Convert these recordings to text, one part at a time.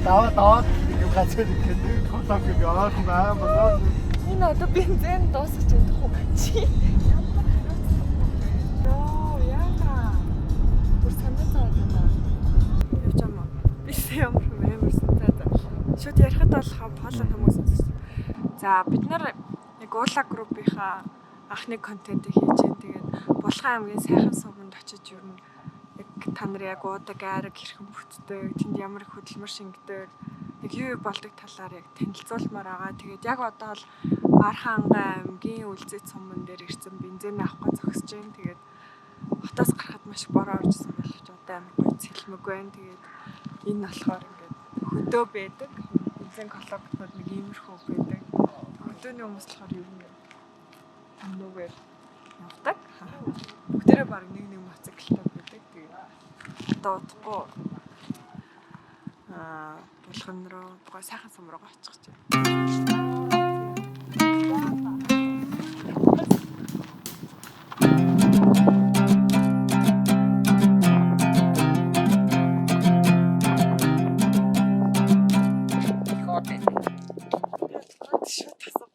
Даваа даваад нэг газар нэг колог гэх ойрхон баа болоо. Энэ одоо бензин дуусах чадах уу? Чи ямар хариуцлага вэ? Йоо, яага. Бүр санаа зовоод байна. Явж амаа. Би ямар юм амар санаа заа. Шууд ярихад бол хоолой хүмүүс сонсож. За, бид нар яг Уула группийнхаа анхны контентыг хийж जैन. Тэгээд Булхан аймгийн сайхан суманд очиж ер нь яг та нар яг уудаг айраг хэрхэн бүтдэг, тэнд ямар их хөдөлмөр шингэдэг, яг юу юу болдог талаар яг танилцуулмаар байгаа. Тэгээд яг одоо л Архангай аймгийн Үлзий цуман дээр ирсэн, бензин авах гэж зогсож байна. Тэгээд хотоос гарахад маш бороо оржсэн боловч одоо амар гоё цэлмэг байна. Тэгээд энэ болохоор ингээд хөдөө байдаг. Бензин колонкууд нэг иймэрхүү байдаг. Хөдөөний хүмүүс болохоор ер нь нүгээр явдаг. Бүгдээрээ баг нэг нэг мотоциклтай байдаг. Тэгээд одоо удахгүй Булган руу гоо сайхан сум руу очих гэж байна. Шууд тасав.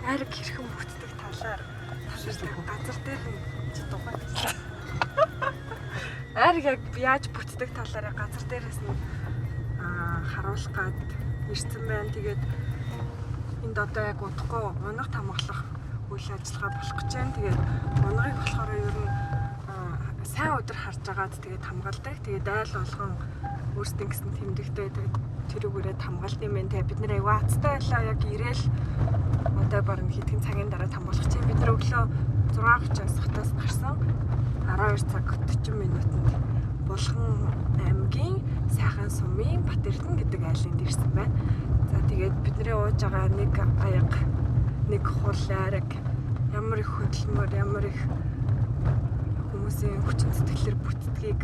Айраг хэрхэн бүтдэг талаар газар дээр нь чи дугаарлаа. Айраг яг яаж бүтдэг талаар газар дээрээс нь харуулах гад ирсэн байна. Тэгээд энд одоо яг удахгүй унаг тамгалах үйл ажиллагаа болох гэж байна. Тэгээд унагийг болохоор ер нь сайн өдөр харж агаад тэгээд хамгаалдаг. Тэгээд айл болгон өөрсдийн гэсэн тэмдэгтэй тэгээд тэрүүгээрээ хамгаалт юм байна. Тэгээд бид нэр аягүй азтай байлаа. Яг ирээл одоо бараг хэдхэн цагийн дараа хамгаалах чинь бид нар өглөө 6:30-аас хотоос гарсан. 12 цаг 40 минутанд Булган аймгийн Сайхан сумын Батэрдэн гэдэг айлынд ирсэн байна. За тэгээд бидний ууж байгаа нэг аяга, нэг хул айраг ямар их хөдөлмөр, ямар их хүмүүсийн хүчин сэтгэлээр бүтдгийг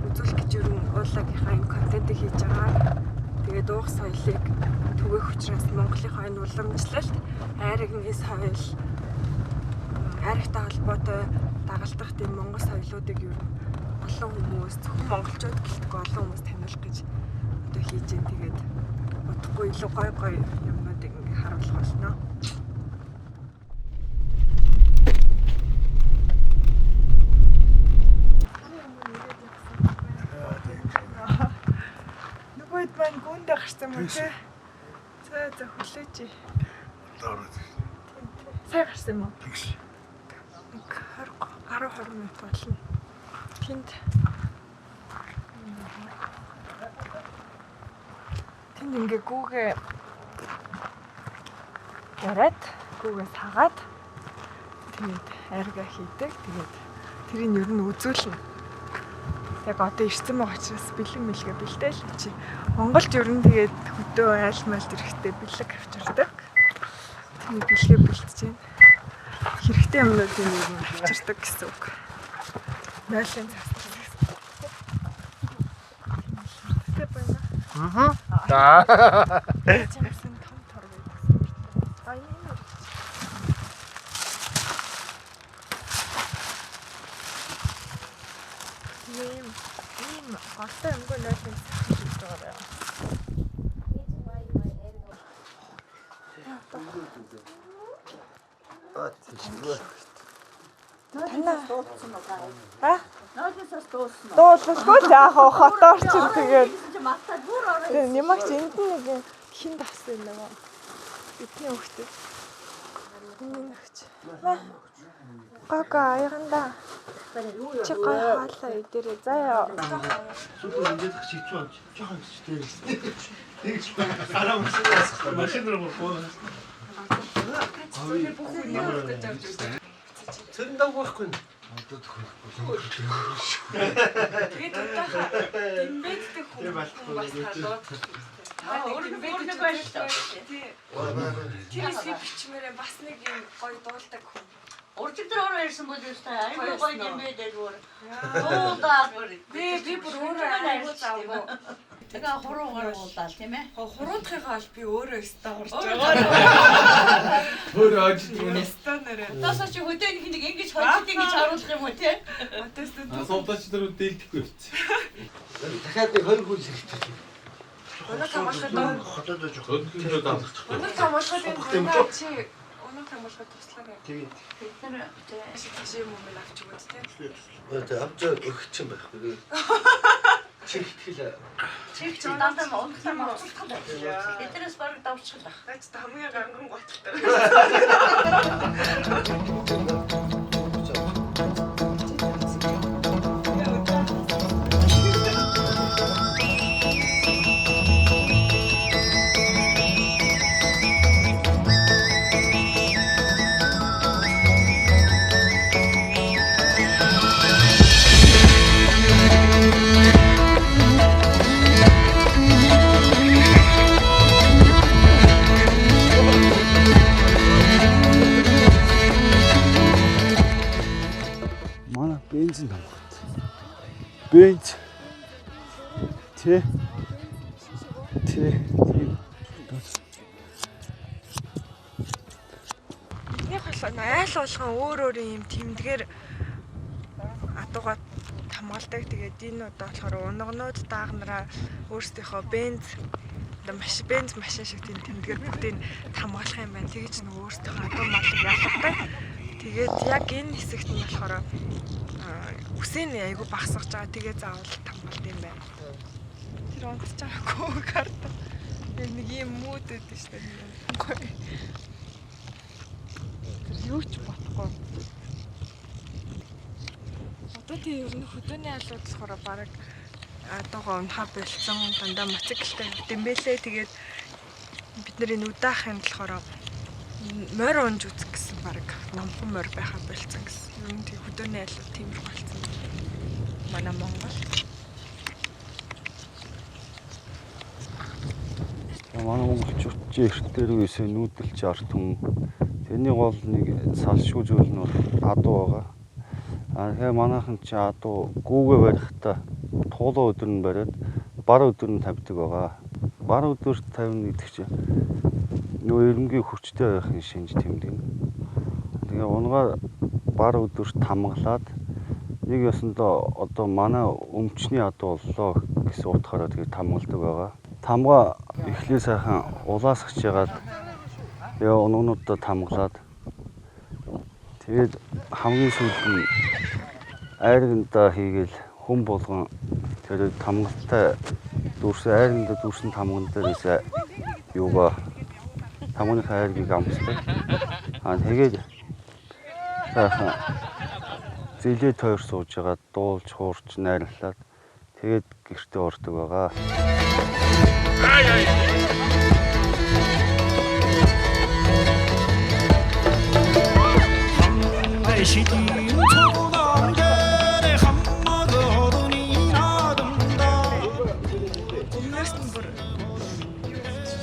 үзүүлэх гэж ер нь Уулагийнхаа энэ контентыг хийж байгаа. Тэгээд уух соёлыг түгээх учраас Монголынхаа энэ уламжлалт айрагны соёл, айрагтай холбоотой дагалдах тийм монгол соёлоодыг ер нь олон хүмүүс, зөвхөн монголчууд гэлтгүй олон хүмүүс таниулах гэж одоо хийж जैन. Тэгээд удахгүй илүү гой гой юмнуудыг ингээ харуулах болно. Нөгөөд маань гүндэ гарсан юм те. За за хүлээж. Сайн гарсан юм уу? Тэгш. Нэг 20 10 20 минут болно. Тэнд тэнд ингээ гүүгээ яриад, гүүгээ сагаад тэгээд айргаа хийдэг. Тэгээд тэрийг ер нь үзүүлнэ. Яг одоо ирсэн байгаа учраас бэлэг мэлгээ бэлдээл чи. Монголд ер нь тэгээд хөдөө айл майлд ирэхдээ бэлэг авчирдаг. Тэгээд бэлгээ бэлтэж байна. Хэрэгтэй юмнуудыг ер нь авчирдаг гэсэн үг. Нойлын цаас гэсэн. Тэ байна. Аа. За. Чамсан том тор байдаг. А энэ үргэлж. Тийм ийм голтой юмгүй нойлын цаас хийж байгаа юм. Танаа Дуулсан уу? А? Нойлосоос дуулсан уу? Дуулалгүй л яах вэ? Хотоор чинь тэгээд Чи мартаад бүр ороо. Тэгээ нямагч энд нь нэг юм хин давсан юм байна. Бидний хүүхдээ. Энэ нөхч. Гага аяганда. Чи гой хоолоо идэрээ. За яа. Сүлд ингээд хэцүү юм. Жохон хэцүү. Тэгж гараа машин машин руу буу. Бүх хүний хүүхдээ авч ирсэн. Цэрэн давгүй байхгүй. Тэгээд удаахаа дэмбэддэг Тэр хүмүүс. балтгүй. Бас та дуудах. Өөр нэг байж таа. Тий. Тэр хэсгийг бичмээрээ бас нэг юм гоё дуулдаг хүн. Уржигдар ороо ирсэн бол ёстой. Айгүй гоё юм бэ дээр. Дуудаад бүр. Би бүр өөрөө айгүй завгүй. Тэгээ хуруугаар уулаа тийм ээ. Хуруутхыгаа бол би өөрөө өстой хурж байгаа. Өөрөө ажид юм. Өстой нэрээ. Тосоо чи хөдөөнийх нэг ингэж хожид ингэж харуулах юм уу те? Одоо өстой Сувдаач нар дээлдэхгүй явчихсан. Дахиад нэг хоёр хүн хэрэгтэй. Өнөө тамуулахад Хотод жоох. Өдөртөө даалгачих. өнөө тамуулахад энэ гунаа чи өнөө тамуулахад туслаарай. Тэгээд Бид нар Тийш юм юм авч өгөөд те. одоо авч өгч юм байхгүй. Чи ихтгэл чих чи дандаа унтахтаа мавцлах байх. Эднээс бараг давчихлаа. Наач та хамгийн ганган готалтай. Манай бензин тамгат. Бенз. Тэ. Тэ. Тийм. Эднийх бол айл болгон өөр өөр юм тэмдгээр адуугаа хамгаалдаг. Тэгээд энэ удаа болохоор унганууд даагнараа өөрсдийнхөө бенз одоо маш бенз машин шиг тийм тэмдгээр бүгдийг хамгаалах юм байна. Тэгэж нэг өөрсдийнхөө адуу малыг ялгадаг. Тэгээд яг энэ хэсэгт нь болохоор үсийн айгу багасгаж байгаа. Тэгээ заавал хамгаалт юм байна. Тэр унтж байгаагүй карта. Яг нэг юм мүүд өгдөө шүү дээ. Гоё. Тэр юу ч бодохгүй. Одоо тийм ер нь хөдөөний айлууд болохоор бараг адуугаа унахаа болцсон, дандаа мотоциклтэй явд юм бэлээ. Тэгээд бид нар энэ удаахын болохоор морь унж үзэх гэсэн бараг номхон морь байхаа болцсон гэсэн. Ер нь тийм хөдөөний айлууд тиймэрхүү болсон. Манай Монгол. Манай монголчууд чи эрт дээр үесээ нүүдэлч ард түмэн. Тэрний гол нэг салшгүй зүйл нь бол адуу байгаа. А тэгэхээр манайхан чи адуу гүүгээ барихтаа туулаа өдөр нь бариад бар өдөр нь тавьдаг байгаа. Бар өдөрт тавина гэдэг чинь нөгөө эрэмгийн хүчтэй байхын шинж тэмдэг. Тэгээ унгаа бар өдөрт тамгалаад нэг ёсондоо одоо манай өмчний адуу боллоо гэсэн утгаараа тэгээ тамгалдаг байгаа. Тамга эхлээ сайхан улаасгаж ягаад тэгээ унгануудаа тамгалаад тэгээд хамгийн сүүлд нь айрагндаа хийгээл хүн болгон тэр тамгалтай дүүрсэн айрагндаа дүүрсэн тамган дээрээс юугаа тамганыхаа айргийг амсдаг. Аа тэгээд сайхан зэлээ тойр сууж байгаа дуулж хуурч найрлаад тэгээд гэртээ ордог байгаа. Өмнөөс нь бүр юу ярьсан.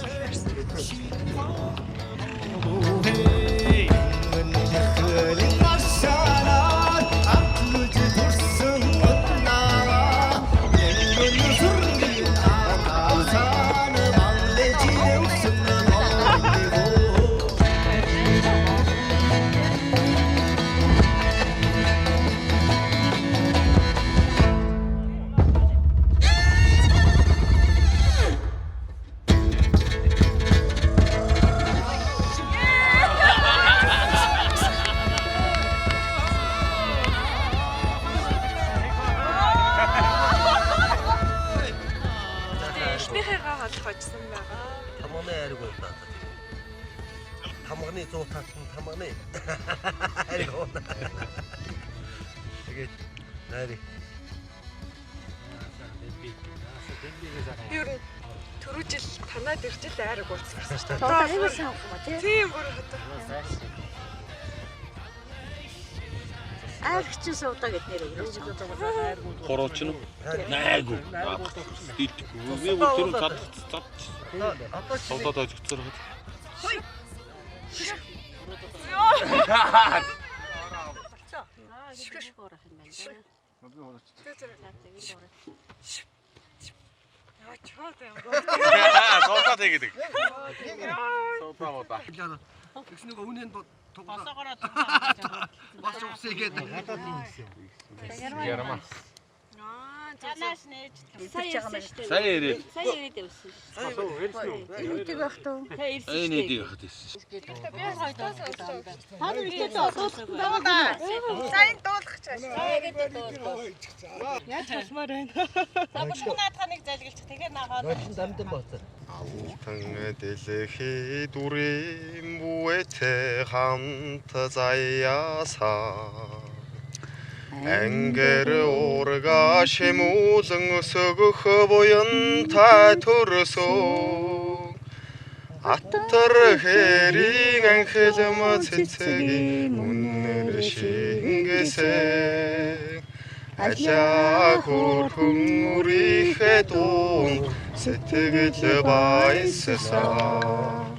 Тэгээ эхнийхээгээ холох очсон байгаа. Тамганы айраг байлаа. Тамганы 100 тат нь тамганы айраг уuna. Тэгээд найрыг Би ер нь түрүү жил танаад ирж л айраг уулзсан гэсэн шүү дээ. Одоо аюул санах юм а тий. Тийм бүр одоо. Айрч суудаа гэд нэр өгөөч. Хурууч нь найгуу. Дийлдэхгүй. Би бүр тэр зад зад. Суудаад ажигцсан. Суудаад хийгээд. Суудаа муудаа. Тэгсэн нэг үнэн туглаа. Бас усыг гээд. Ярма. Танаас нээж сая ирсэн шүү дээ. Сая ирээд. Сая ирээд явсан шүү. Үүнийг байх туу. Та ирсэн шүү Энэ дээ. эдийг хат ирсэн. Та нар ихдээ дуулах. За энэ дуулах чааш. Яаж болмоор байна? За бүшгүй наадхаа нэг залгилчих. Тэгээ наагаа. Дамдан бооцоо. Алтан дэлхий дүрийн бүэтэй хамт заяасаа. Ангэр урга шимүүлэн өсгөх буянтай төрсөн. Атар хэрийн анхилм цэцгийн үнэр шингэсэн. Алиа хөрхөн үрийнхээ дунд сэтгэл баяссан.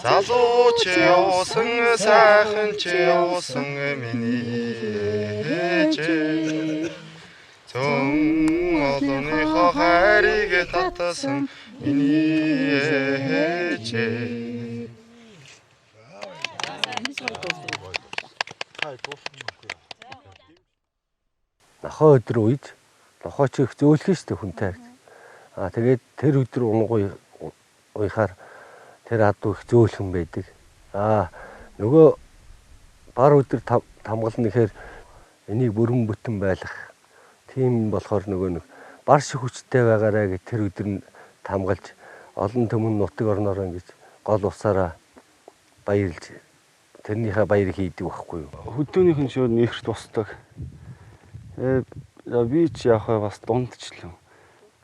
Залуу ч явсан, сайхан ч явсан миний ээж. Зөн олонныхоо хайрыг татсан миний ээж. Нохой өдөр үед нохой чи их зөөлхөн шүү дээ хүнтэй. Аа тэгээд тэр өдөр унгуй уяхаар тэр адуу их зөөлхөн байдаг. Аа нөгөө бар өдөр тамгална гэхээр энийг бүрэн бүтэн байлгах. Тийм болохоор нөгөө нэг бар шиг хүчтэй байгаарэ гэж тэр өдөр нь тамгалж олон төмөн нутаг орноороо ингэж гол усаараа баярлж тэрнийхээ баярыг хийдэг байхгүй юу? Хөдөөнийх нь шууд нэгэрт босдог. Би ч яах вэ бас дундчлаа.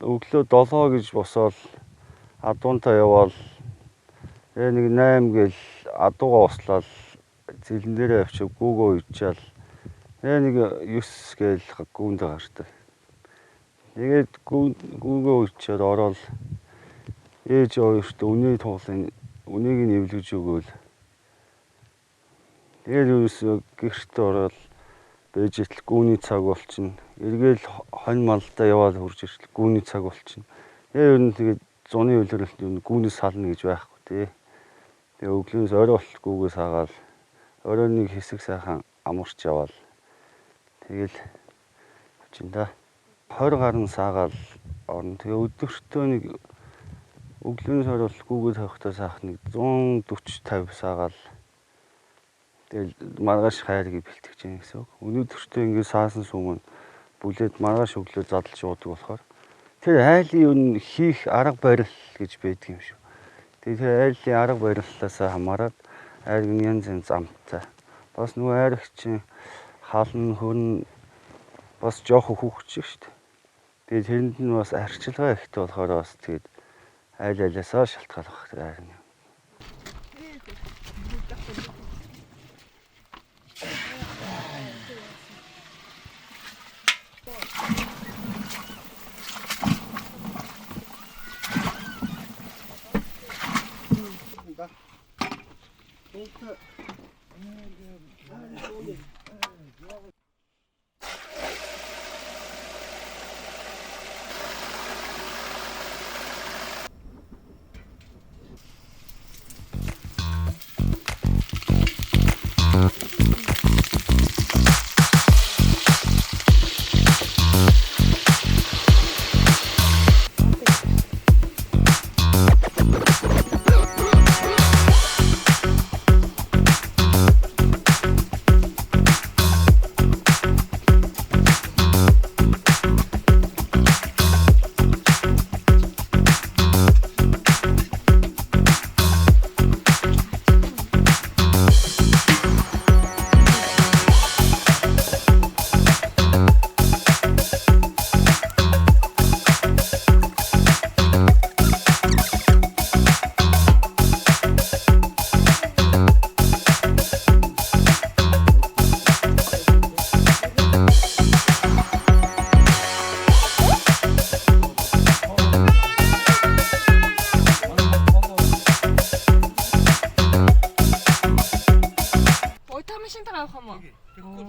Өглөө 7 гэж босоод адуунтаа яваал нэг 8 гээл адуугаа услаад зэлэн дээрээ авчив гүүгөө ичээл нэг 9 гээл гүүндээ гардаг. Тэгээд гүүгөө ичээд ороод ээж хоёрт үнээ туулын үнийг нь эвлэгж өгөөл. Тэгээд ерөөсөө гэрт ороод бэж итэл гүүний цаг болчихно. Эргээл хонь малдаа яваад хурж иртэл гүүний цаг болчихно. Тэгээ ер нь тэгээд зуны үлрэлт ер нь гүүнээс сална гэж байхгүй тий. Тэгээ өглөөс орой болтол гүүгээс хаагаал орой нэг хэсэг сайхан амарч яваал. Тэгэл явчин да. 20 гаруй саагаал орно. Тэгээ өдөртөө нэг өглөөс орой болтол гүүгээ тавихтаа саах нэг 140 50 саагаал. Тэгэл маргааш хайрыг бэлтгэж яах гэсэн үг. Өнөөдөртөө ингээд саасан сум нь бүлээд маргааш өглөө задлж уудаг болохоор тэр айлын юу н хийх арга барил гэж байдаг юм шүү. Тэгээ тэр айлын арга бариллаас хамаарат айрын янз янз амттай. Бас нөгөө айраг чинь хаалн хөрн бас жоох хүүхч шүү дээ. Тэгээ тэрэнд нь бас арчилгаа ихтэй болохоор бас тэгээд айл айлаасаа шалтгаалах тэр айрын.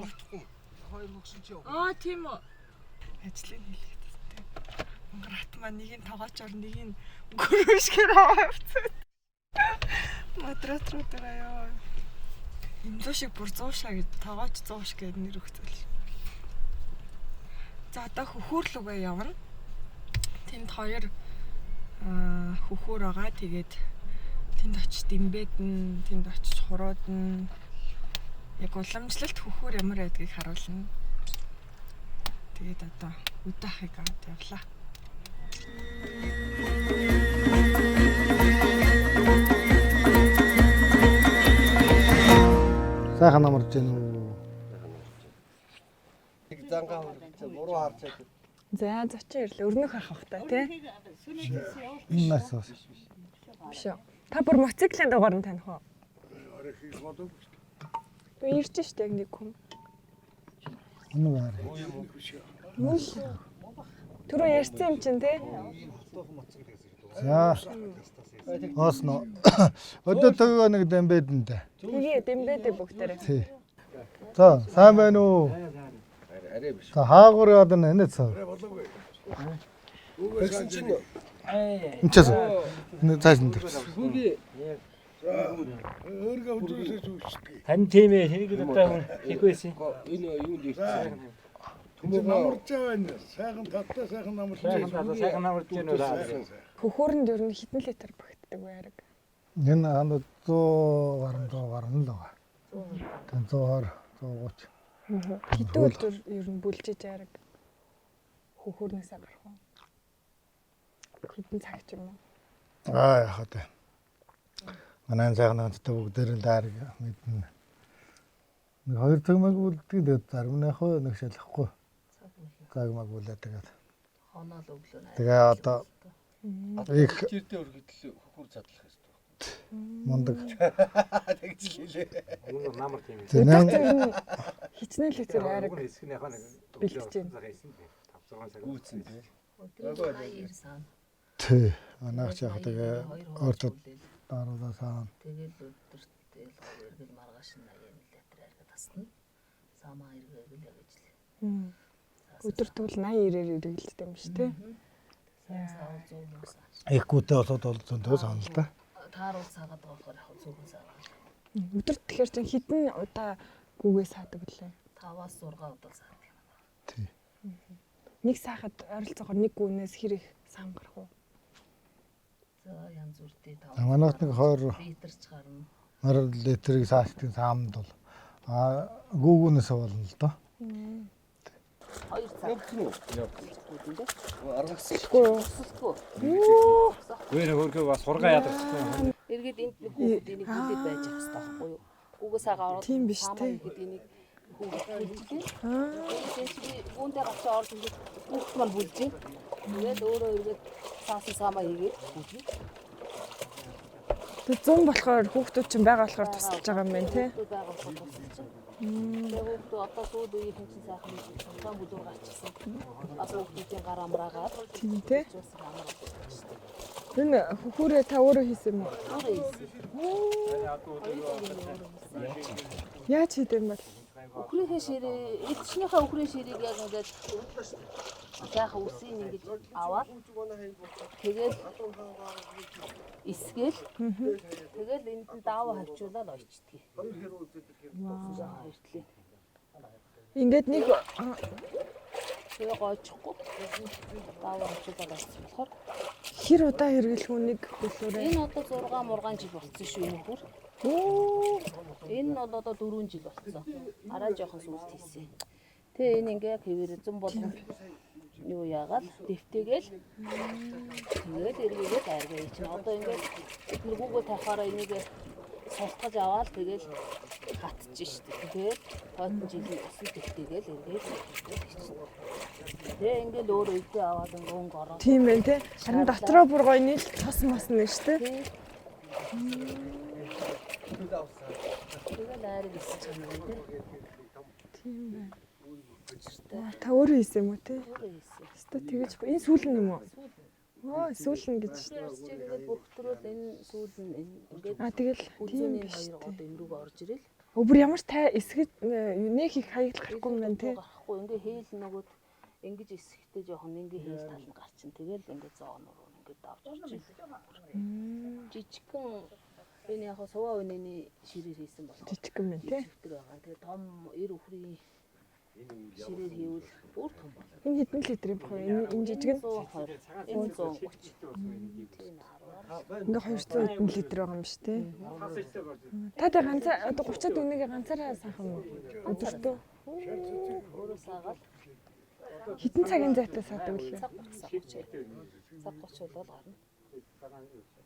Мартахгүй. Хоёр хөгшин чи яв. Аа тийм үү. Ажлыг хийлээ гэсэн. Монгол хат маань нэг нь тоогоочор нэг нь гөрөөшгөр авцсан. Модераторууд байгаа ёо. Имзүү шиг бүр зуушаа гэж тоогооч зууш гэж нэр өгцөл. За одоо хөхүүр лүгээ явна. Тэнд хоёр хөхүүр байгаа. Тэгээд тэнд очиж дэмбэдэн, тэнд очиж хуруудна. Яг уламжлалт хөхүүр ямар байдгийг харуулна. Тэгээд одоо өдөө ахыг аваад явлаа. Сайхан амарч гэнэ үү? Нэг зангаа хөргөцөө буруу харж байдаг. За зочин ирлээ. Өрнөх ах бах та тий. Энэ нас бас. Биш үү. Та бүр мотоциклийн дугаар нь таних уу? Үгүй ирж штэ яг нэг хүн. Үнэ баар. Мөн л. Түрүү ярьсан юм чинь тий. За. Оосно. Өдөө төгөө нэг дэмбэдэндээ. Тэгээ дэмбэдэ бүгдээрээ. Тий. За, сайн байна уу? Арай биш. За, хаагур яад нь энэ цаа. Тэгсэн чинь Энд ч цааш нь тавьчихсан. Тань тийм ээ хэрэг одоо хүн их байсан. Энэ юунд ирсэн. Намарч байна. Сайхан таттай сайхан намарч Сайхан татаа сайхан намарч гэнэ үү. Хөхүүрэнд ер нь хэдэн литр багтдаг вэ ариг? Энэ ханд 100 гаруй 100 гаруй л байгаа. Тэн 120 130. Хэдэн өдөр ер нь бүлжиж ариг хөхүүрнээсээ гарах уу? Хэдэн цаг ч юм уу? Аа яхаа тэ. Манай сайхан хамттай бүгдээр л даараг мэднэ. Нэг 2 цаг маг бүлдэг тэгээд зарим нь яг нэг шалахгүй. Цаг маг бүлээ тэгээд. Хоноол өглөө. Тэгээ одоо их Чирдээ өргөдөл хөхүр задлах ёстой. мундаг. Тэгж л хэлээ. Өмнө намар тийм ээ. Зэнэн Ер нь хичнээн литр ариг Уг нь хэсэг нь яг нэг бэлтэж байна. 5 6 цаг. Гүйцэн тий. Өдрийн 80 саана. тий. Манайх ч яг тэгээ өөртөө даруулаа саана. Тэгэл өдөрт тэгэл гоё эргэл маргааш нь 80 литр арга тасна. Самаа эргээл яг ижил. Өдөр тэгвэл 80 90-ээр эргэлддэг юм биш тий? Сайн саав 100 мөн саа. Их гүтээ болоод бол зөндөө саана л да. Тааруул саагаад байгаа болохоор яг зүгэн саагаад. Өдөрт тэгэхээр чинь хэдэн удаа гүүгээ саадаг лээ? 5-аас 6 удаа саадаг юм. Тий. Нэг саахад ойролцоогоор нэг гүнээс хэр их саан гарах уу? За янз бүртэй 5. Манайх нэг 20 литр ч гарна. 20 литрийг саачдаг саамд бол а гүүгүүнээс болно л доо. 2 цаг. Явцсан уу? Аргасан. Үгүй юу? Өсөлтгөө. Гүн хөргөө бас хургаа ядарчихсан. Эргээд энд нэг хүүхэд энийг хүлээд байж явах хэрэгтэй байхгүй юу? Гүүгээ саагаа ороод Тийм биш самаа те. ихэд энийг хүүхэд хүлжлээ. Тэгээд чи гүүндээ гарчаа орж ингээд хүүхэд маань хүлжээ. Тэгээд өөрөө эргээд саасан самаа хийгээд хүлжээ. Тэг 100 болохоор хүүхдүүд чинь байгаа болохоор тусалж байгаа юм байна тий? Хүүхдүүд байгаа болохоор тусалж байна. Тэгээд хүүхдүүд одоо сүүл үеийнхэн чинь сайхан цамцаан бүлүүр гарчихсан. Бас хүүхдүүдийн гар амраагаад Тийм тий? бас амар болсон шүү дээ. Энэ хөхүүрээ та өөрөө хийсэн юм уу? Өөрөө хийсэн. Яаж хийдэм бол? Үхрийнхээ ширээ, эцснийхээ үхрийн ширээг яг ингээд сайхан үсийг ингэж аваад тэгээд эсгээл тэгэл энд нь даавуу хавчуулаад ойчдөг. Вау. Ингээд нэг Тэгээ гойчихгүй. Даавуу хавчуулаад ойчсон болохоор хэр удаа хэрэглэх үү нэг бүлүүрээ? энэ одоо 6 мургаан жил болцсон шүү энэ хөр. Оо, Энэ нь бол одоо 4 жил болцсон. Арай жоохон сүлт хийсэн. Тэгээ энэ ингээ хэвээр зам болгон юу яагаад дэвтэгээл тэгээд эргээгээд аргаа чинь одоо ингээд бид нар гүүгээ тавихаараа энийг султгаж аваад тэгэл хатчих штеп. Тэгээд тойтон жилийн усан дэвтэгээл эргээд хийчихнэ. Тэгээ ингээл өөр өдөө аваад ингээ өнгө ороод тийм байх тий. Харин дотроо бүр гоё нийл тос мос нэ штэ. тэгэл айрыг эсэж байгаа юм тий. Тийм байна. Та өөрөө хийсэн юм уу тий? Өөрөө хийсэн. Өстө тэгэж энэ сүүл нь юм уу? Оо, сүүл нь гэж. Ингээд бөхтрөөл энэ сүүл нь энэ ингээд А тэгэл тийм Үзүүний биш хоёр тий. гол эмрүүг орж ирэл. Өө бүр ямар тай эсгэж нэг их хаягдл гарахгүй юм байна тий. Гарахгүй ингээ хээл нөгөөд ингэж эсэхтэй жоохон ингээ хээл тал нь гарчин. Тэгэл ингээ зооноор ингээ давж орчих. Жижигхэн энэ яг суваа үнэний ширээр хийсэн болох. Жижигхэн байна тий. Жижигтэр байгаа. Тэгээ том 90 үхрийн ширээр хийвэл бүр том болно. Энэ хэдэн литр юм бэ? Энэ жижиг нь 120, энэ 130. Тийм ингээ 200 хэдэн литр байгаа юм биш тий. Та тэ ганцаа одоо 30-аад үнэгээ ганцаараа саах юм уу? Өдөртөө. Өөрөө саагаад Хэдэн цагийн зайтай саадаг лээ? Цаг 30 цаг 30. Цаг 30 бол гарна.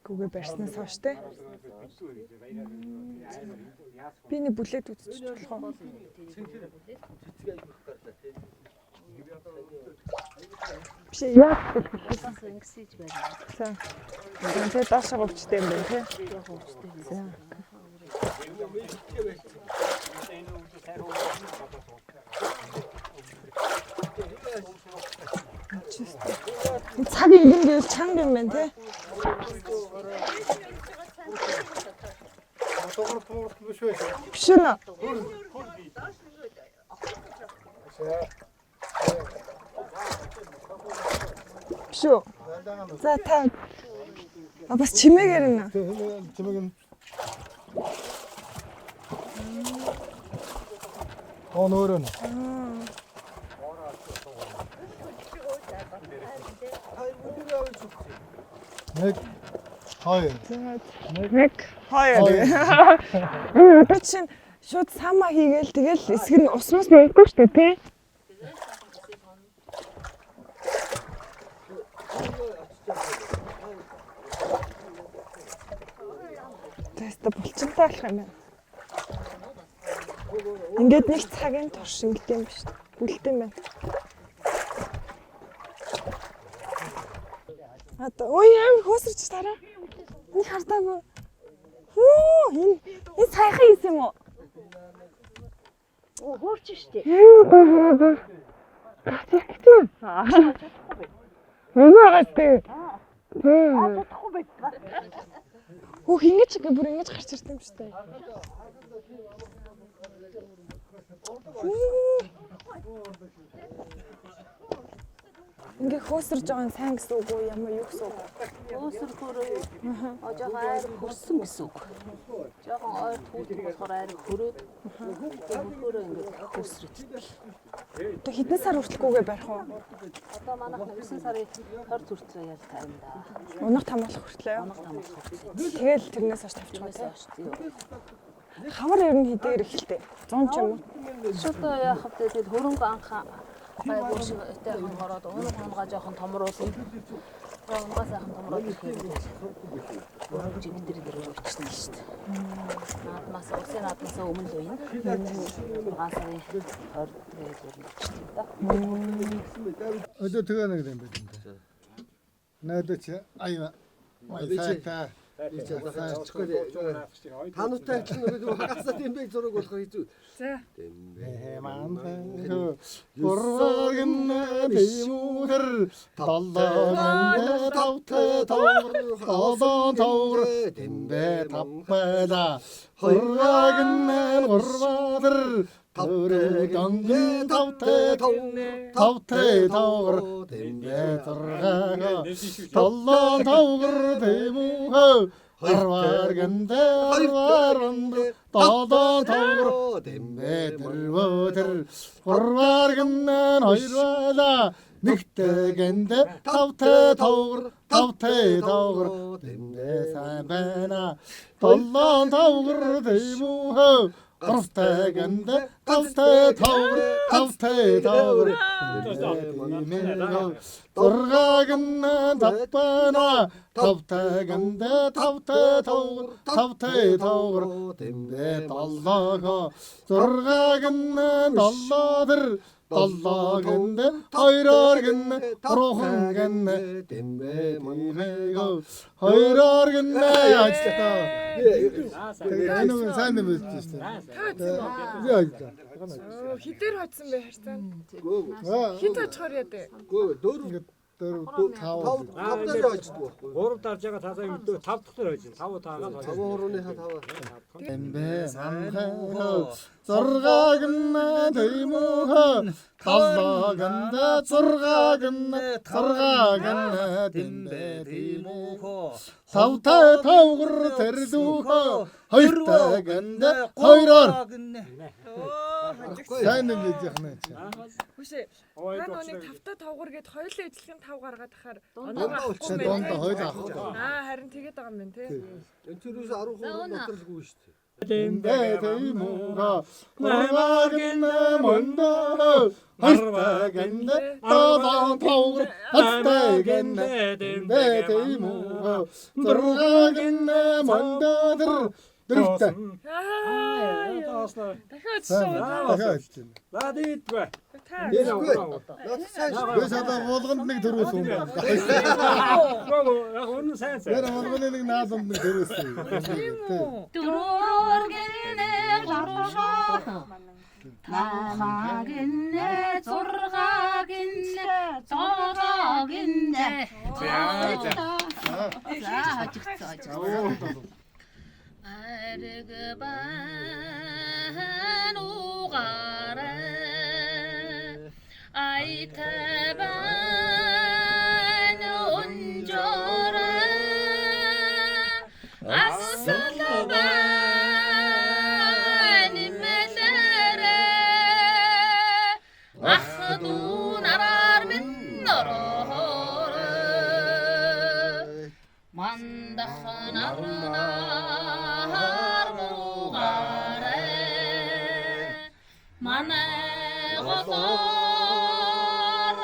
Гүгэ барьснаас хойш те. Би нэг бүлээд үзчих болох уу? Биш яа Бас ингэсэж байна. За. Тэгээ доошоо говчтэй юм байна те. Говчтэй. За. Цаг ингэн гэвэл чанга юм байна те. Биш үү? Биш үү? За та а бас чимээгээр нэ. Чимээг нь. Оо нөөрөө нэ. Нэг хоёр. Нэг хоёр. Одоо чинь шууд самаа хийгээл тэгэл эсэг нь усмас мөнгөгүй шүү дээ тий. Тэстэ булчинтай болох юм байна. Ингээд нэг цагийн турш ингэдэм биш. Бүлдэм байна. Одоо ой амар хөөсөрч тараа. Энийг хардаагүй. Хөө энэ энэ саяхан хийсэн юм уу? Оо хөөрч штэ. Үнэ гастэй. Хөөх ингэж бүр ингэж гарч ирсэн юм шүү дээ. Ингээ хөөсөрж байгаа нь сайн гэсэн үг үү ямар юу гэсэн үг вэ? Хөөсөрхөөрөө жоохон айр хөрсөн гэсэн үг. Жоохон ойр түүх болохоор айр хөрөөд хөрөөрөө ингээд хөөсрөд. Одоо хэдэн сар хүртэлгүйгээ барих уу? Одоо манайх 9 сарын 20 хүртэл ял тавина да. Унах тамуулах хүртлээ. Унах тамуулах хүртлээ. Тэгэл тэрнээс хойш тавьчих уу те. Хавар ер нь хэдээр эхэлтэй? 100 ч юм уу? Шууд яах вэ? Тэгэл хөрөнгө анх гайгүй шиг өтэйхэн ороод унах унгаа жоохон томруулна. Унгаа сайхан томроод ирэхээр жигдэр дэр уучна шүү дээ. Наадмаас усын наадмаас өмнө л уяна. 6 сарын 20 тэгээд ер нь өчтдөг да. Одоо тэгээ нэг юм байна. Найдаж аяа. Сайта. Та нартай адилхан нөгөө хагасаа тийм бэ зураг болох хэцүү. За. Урвагна бимүхэр долоон тавтай тавр долоон тавр тэмбэ тавпала урвагна урватар таврэг тавтай тавтай тавр тэмбэ зургаа долоон тавр тэмүхэ арваргандэ арваранд долоон тавр тэмбэ тэрвөтэр урварган хоёрвала нэгтэгэндэ тавтай тавр тавтай тавр тэмбэ сайн байна долоон тавр тэмүхэ гуравтайгандэ тавтай тавр тавтай тавр зургаагн тавпана тавтайгандэ тавтай тавр тавтай тавр тэмбэ долоого зургаагн долоодэр долоогонд хоёроор гэн гурван гэн тэмбэ мэнэго хоёроор гэн ажиллаа. Тэгээд энэ сайн юм биш үү? Яа. Хідээр хоцсон бэ харцаа? Хинт очихоор яа дээ? Гөө дөрөв 4 5 5 дээр хождог байхгүй. 3 дарж байгаа талаа мэдээ 5 дахь дээр хожно. 5 таагаад 5 хурууныхаа 5. Эмбэ манхаа зургааг нь тэймөөхө таллаг нь зургааг нь зургааг нь дэмбэ тэймөөхө тавтай тавгар тэрдүүхө хоёртайг нь хоёроор сайн нэг гэж яхна чи. Хүшээ. Та нүг тавтай тавгар гэд хоёулаа ижилхэн тав гаргаад ахаар Дундаа болчихсон. Дундаа хоёул авахгүй. Аа харин тэгээд байгаа юм байна те. Энэ тэр юус 10% дотор л гүйн шүү дээ. Дэмбэ тэймөөхө зургааг нь мөндөө хоёртайг нь долоон тавгар хаттайг нь дэмбэ тэймөөхө зургааг нь мөндөө дөрөвтэй. Аа. Дахиад Сайн шууд. дахиад хэлж байна. За дийдгүй. Та. Дэлгүй. Наад сайн шүү. Би садаа булганд нэг төрүүлсэн юм байна. Гоо яг үнэн сайн сайн. Тэр булганы нэг нааланд нэг төрүүлсэн. Тийм үү? Дөрөөр гинэ гурван Тама гинэ зурга гинэ золоо гинэ. За за. За хожигдсон хожигдсон. Ариг бан угаарай айтай бан унжорай асал бан имэлэрэй ах дүү нараар минь ороорой мандах нарнаар муугаарай манай голоор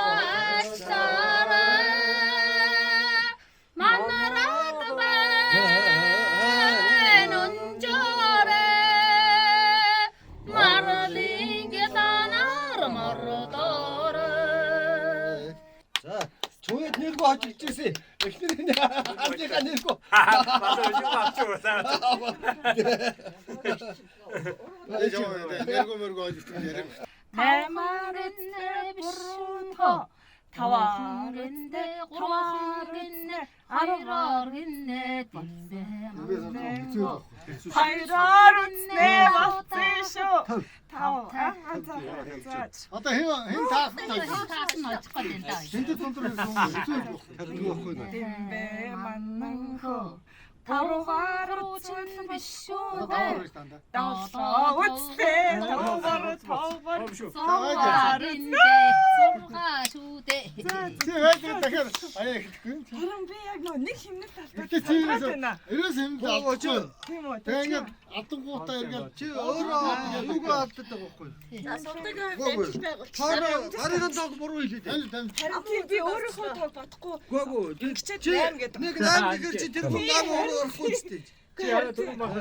ачлаарай манарат байна унжоорой марлин гяланаар мордоорой. За чүгэд нэргүй хожигдж ирсэн. Эхнэр нь ардынхаа нэргүй. Нэргүй мөргөө хожигдчих яриа. Наймаар гинэ гурван таваар гинэ гурван гинэ хоёроор гинэ дэмбэ Хоёроор үзнэ болцсон шүү. Тав. Аа за. За. Одоо хэн хэн таасан таасан очих гээд байна даа. Хинтэ тундар байсан хэцүү байх. Тэргүй байхгүй. Дэмбэ мананхөө. Тавгаар Тавгаар биш шүү дээ. Долоо үстэй. Тавгаар тавгаар. Зургаа гинэ зургаа шүү дээ. Чи байдаг дахиад аяа эхлэхгүй юм чи. Харин би яг нөө нэг химнэл талтай Гэтэ чи байна. ерөөс юм алдчихгүй. Тийм үү? Тэгээ ингээд адангуудаа эргээд Чи өөрөө юугаа алдаад байгаа байхгүй. За судаг Үгүй. Цааны тоог буруу хэлээд. аль тань Харин тийм би өөрийнхөө тоог бодохгүй Үгүй үгүй. ингэчээд 8 гэдэг. Нэг 8 гэхэр чи тэр хүн 8 өөрөө орохгүй ч дээ. Чи яа дөрөв мах.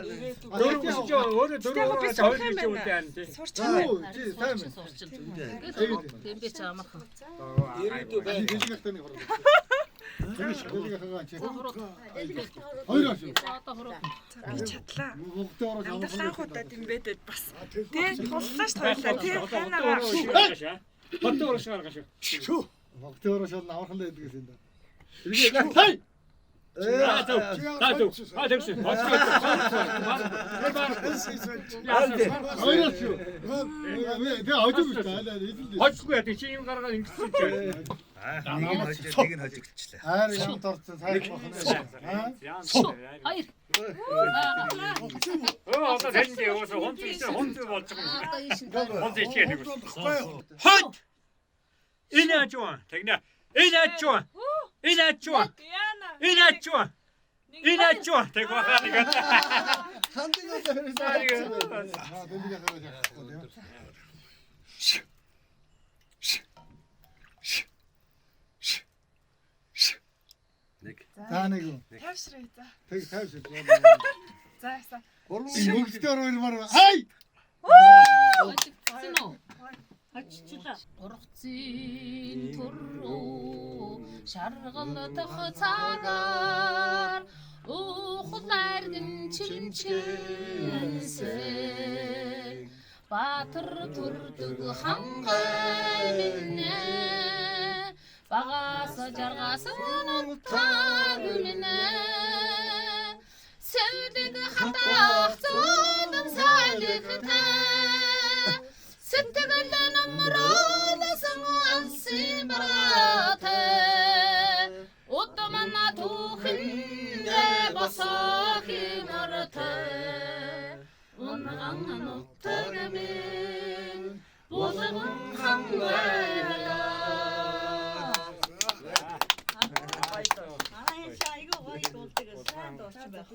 Дөрөв гэж өөрөө дөрөв би хоёр сурах юм гэж байна. үлдээн тий. Сурч байгаа. Чи сайн байна. Сурчин. Дэмбэ ч амархан. Ирээдүй байх. Хэлгийнхтэй нэг хурд. Хэлгийнхээ чи. Хоёр шүү. Одоо хуруу. За би чадлаа. Бүгдээ ороод Амьдрал анх удаа дэмбэдэд бас тий туллаа ш тойлаа тий ханаагаа. Хотын урагш гаргаж шүү. Бүгдээ ороод шал амархан байдаг гэсэн юм да. Эргээ. Хай! За зөв. За зөв. А тэгсэн. Хоёр шүү. Тэгээ хожиг биш та. Эзэн. Хожгүй яа чи юм гаргаад ингэсэн чи. Нэг нь хожигдчихлаа. Хайр юм дорцсон сайхан бахна. Хоёр. Өө одоо танд өөсөө хонц ичээ хонц болж байгаа юм. Одоо ийш нь. Хонц ичээ нэг үс. Хот. Энэ ажуун. Тэгнэ. Энэ ажуун. Энэ ажуун. Яна. Энэ ажуун. Энэ ажуун. Тэг бахаа нэг. Хандыг одоо хэрэг. Аа дэмбэ хараад яахгүй тийм. Нэг. За нэг юм. Тайвшрээ за. Тэг тайвшир. За за. Бүгдээ ормоор. Хай! Хожигдсон уу? Хожичлаа. Ургацын төрөө шаргалдах цагаар ухал аргин чимчэнсэ Баатар төрдөг хангай минь Багаас жаргаас нутаг минь Сэвлэг хатах зодон салхитай Сэтгэл намруулсан ансын бараатай Удман түүхэндээ босох химэртэй Унган нутаг минь булган хангайлаа. Манай энэ айгүй гоё дуулдаг. Сайн дуулчих байх.